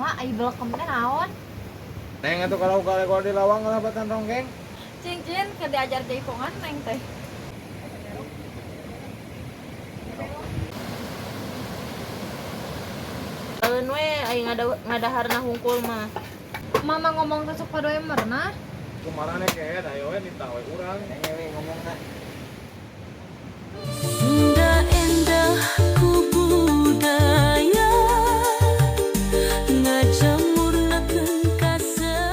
Ma, ai belekem teh naon? Neng atuh kalau kalau di lawang lah batan ronggeng. Cincin keur diajar jaipongan neng teh. Eun we aing ngadaharna hungkul mah. Mama ngomong teh sok padoe merenah. Kumarane kehed ayo we nitah we urang. Neng we ngomongna. Sunda endah ku budaya ngajamurnakeun kasenian.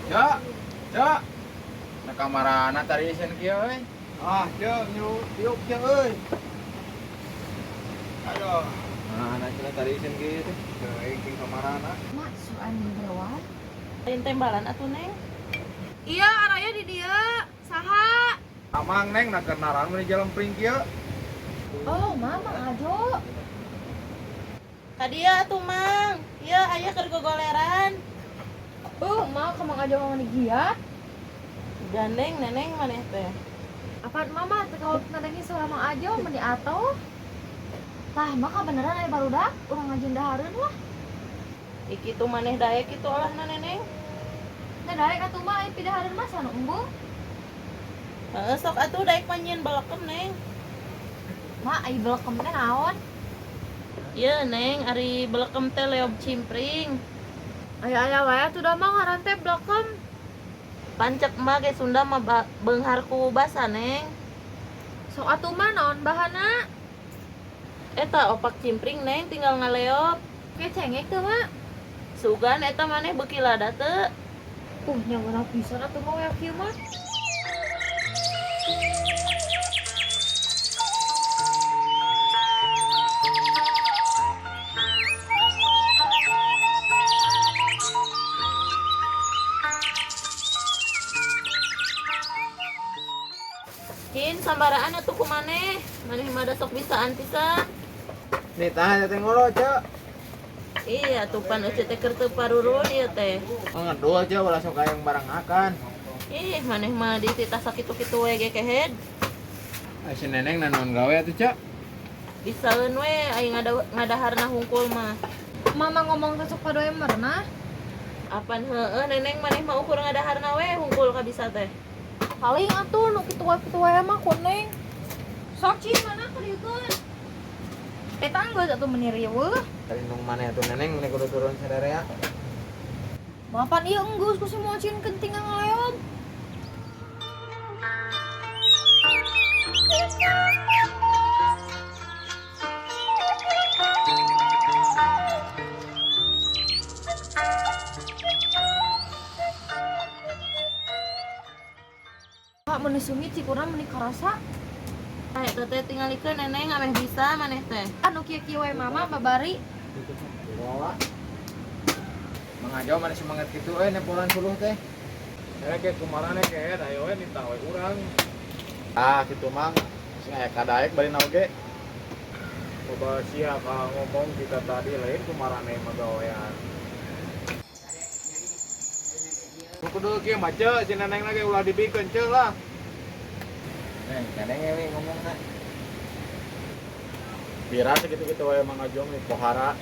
Cak, cak. Nah kamarana tadi isen kieu euy. Ah, cek nyu tiup cek euy. Aduh. Nah, nah cenah tadi isen kieu teh. Teuing ting kamarana. Ma, suan beruan. Lain tembalan atuh neng. Iya, araya di dieu. Saha? Amang neng na kenaran mun di jalan pring kieu. Oh, mama Ajo. Ka dieu atuh Mang. Ieu aya keur gogoleran. Oh, ma ka Mang Ajo mah giat. Gandeng neneng maneh teh. Apaan mama teh kalau ngadengi suara Mang Ajo meni atuh. Tah, mah kabeneran aya barudak urang ngajin dahareun lah. Ih kitu maneh daek kitu olahna neneng. Nah, daek atuh mah aya pidahareun mah sanu embung. Heeh, sok atuh daek mah nyieun belekem neng. Ma, ai belekem teh naon? Ieu neng, ari belekem teh leob cimpring. Aya-aya wae atuh da mah ngaran teh belekem. Pancek mah ge Sunda mah beunghar ku basa neng. Sok atuh mah naon bahana? Eta opak cimpring neng tinggal ngaleob. Kayak cengek teu mah. Sugan eta maneh beuki lada teu. Nyawa pisan atuh mah we kieu mah. Cin sambaraan atuh ku maneh. Maneh mah da sok bisaan pisan. Nih tah teh ngolo cek. Iya atuh pan euceu teh keur teu parurun ieu teh. Ngedul cek ulah sok hayang barang akan. Ih, maneh mah dititah sakitu-kitu we ge kehed. Ai si neneng nanaon gawe atuh cek? Bisaeun we aing ngadaharna hungkul mah. Mama ngomong teh sok padoe merenah. Apan heueuh neneng maneh mah ukur ngadaharna we hungkul ka bisa teh. Paling atuh nu kitu wae kitu wae mah ku neng. Sok cing mana kadieukeun. Eta geus atuh meuni riweuh. Terindung maneh atuh neneng meni kudu turun sadarea. Mapan ieu enggeus ku si mocin kenting ngaleob. Pak meuni sungit cikurna meuni karasa. Ah, eta teh tingalikeun neneng ameh bisa maneh teh. Anu kieu-kieu we mama babari. Bawa. Mang Ajo mana semangat kitu euy nempolan suluh teh. Saya ke kumarane kehed ayo we nitah we urang. Ah, kitu Mang. Sing aya kadaek bari oge. Coba sia ka ngomong kita tadi lain kumarane mah gawean. Kudu kieu mace si Neneng lagi ulah dibikeun ceu lah. Neng, kadang we ngomongna. Bira segitu-gitu wae Mang Ajo mah pohara.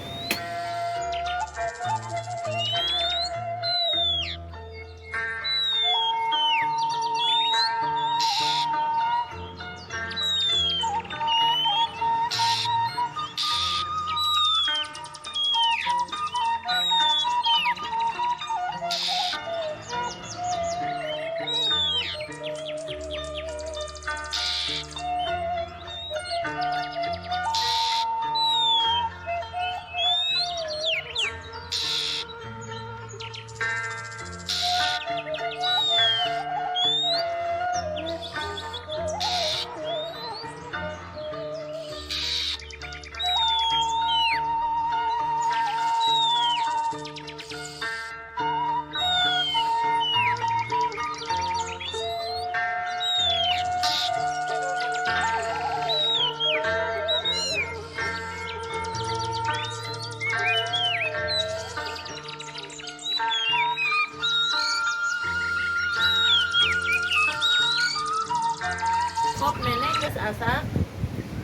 Kok nenek geus asak?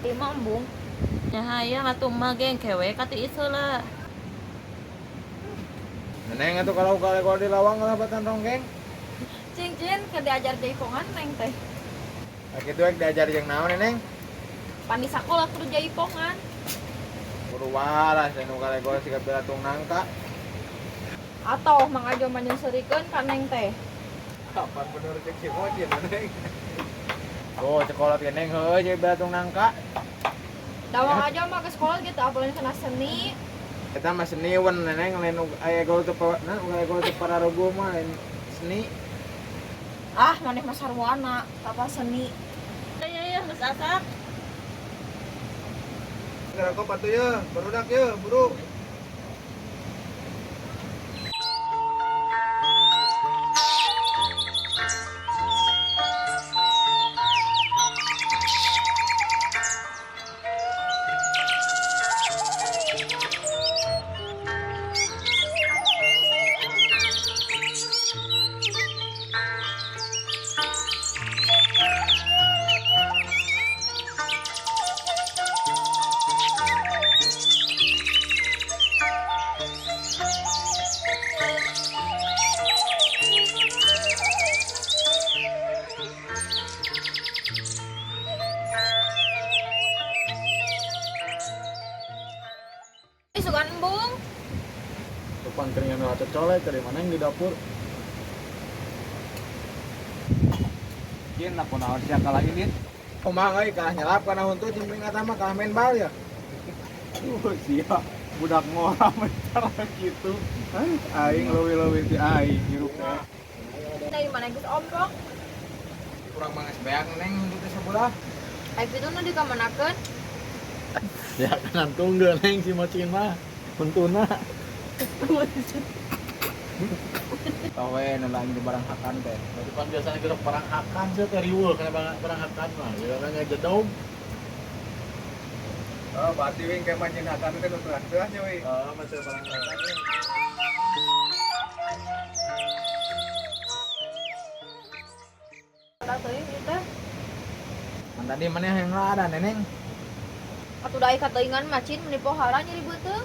Ieu mah embung. Nya hayang atuh mah geng kewe ka tiis heula. Neneng atuh kalau kalau di lawang lah batan ronggeng. Cing-cing keur diajar jaipongan neng teh. Nah kitu ek diajar jeung naon Neneng? Pan di sakola kudu jaipongan. Kudu waras nu kalegol siga belatung nangka. Atau Mang Ajo mah nyeunseurikeun ka neng teh. Kapan bener cek si Mocin Neneng? Oh, sekolah teh Neng heueuh jeung belatung nangka. Da Mang Ajo mah ke sekolah gitu apalagi kena seni. Eta mah seni wen Neneng lain aya gol teu nah aya gol teu pararuguh mah lain seni. Ah, maneh mah sarwana, apa seni. Ya ya geus asak. Ngerokok atuh ye, barudak ye, buru. Sugan embung. Tupan keringan rata colek dari mana yang di dapur? Jin aku naon sia kalah ilit. Kumaha euy kalah nyelap kana huntu jeung eta mah kalah main bal ya. Sia, budak ngora cara kitu. Aing leuwih-leuwih ti aing hirup teh. Dari mana geus omprok? Kurang mah geus beak Neng huntu teh sabulah. Ai kitu nu dikamanakeun? Ya kanan tunggu Neng si Mocin mah huntuna. Tawe nu lain barang hakan teh. Berarti pan biasanya gerak barang hakan sih teh riweuh kana barang hakan mah. Ya kan ngejedog. Oh, berarti wing kayak manjin hakan teh nu teuah nya wing. Oh, macam barang hakan. Ada teuing ieu teh. Pan tadi maneh yang ada Neneng. Atuh da kateuingan macin meni pohara nyeri beuteung.